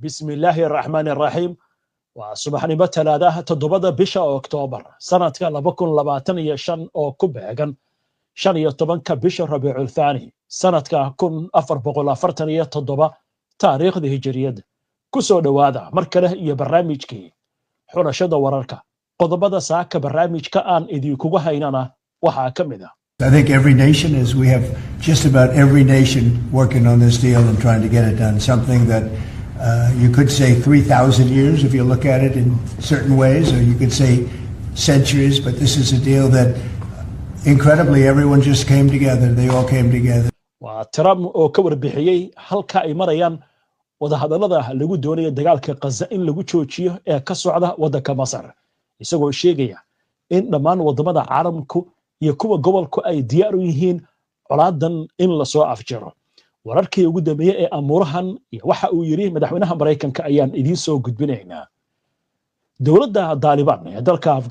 Bismillaahi araxmaani araxiim. Waa subaxnimo Talaadaha, 7da bisha Oktoobar sanadka 2025, oo ku beegan 15ka bisha Rabiiculthani sanadka 1447 taariikhda Hijiriyadda. Ku soo dhowaada mar kale iyo barnaamijkii Xulashada Wararka. Qodobada saaka barnaamijka aan idinkugu haynana waxaa ka mid ah: I think every nation is, we have just about every nation working on this deal and trying to get it done. Something that you could say 3,000 years if you look at it in certain ways, or you could say centuries, but this is a deal that incredibly everyone just came together. They all came together. Waa Trump oo ka warbixiyey halka ay marayaan wadahadallada lagu doonayo dagaalka Qaza in lagu joojiyo ee ka socda waddanka Masar, isagoo sheegaya in dhammaan waddamada caalamku iyo kuwa gobolku ay diyaar u yihiin colaadan in lasoo afjaro. Wararkii ugu dambeeyey ee amuurahan iyo waxa uu yidhi madaxweynaha Maraykanka ayaan idiin soo gudbinaynaa. Dowladda Daalibaan ee dalka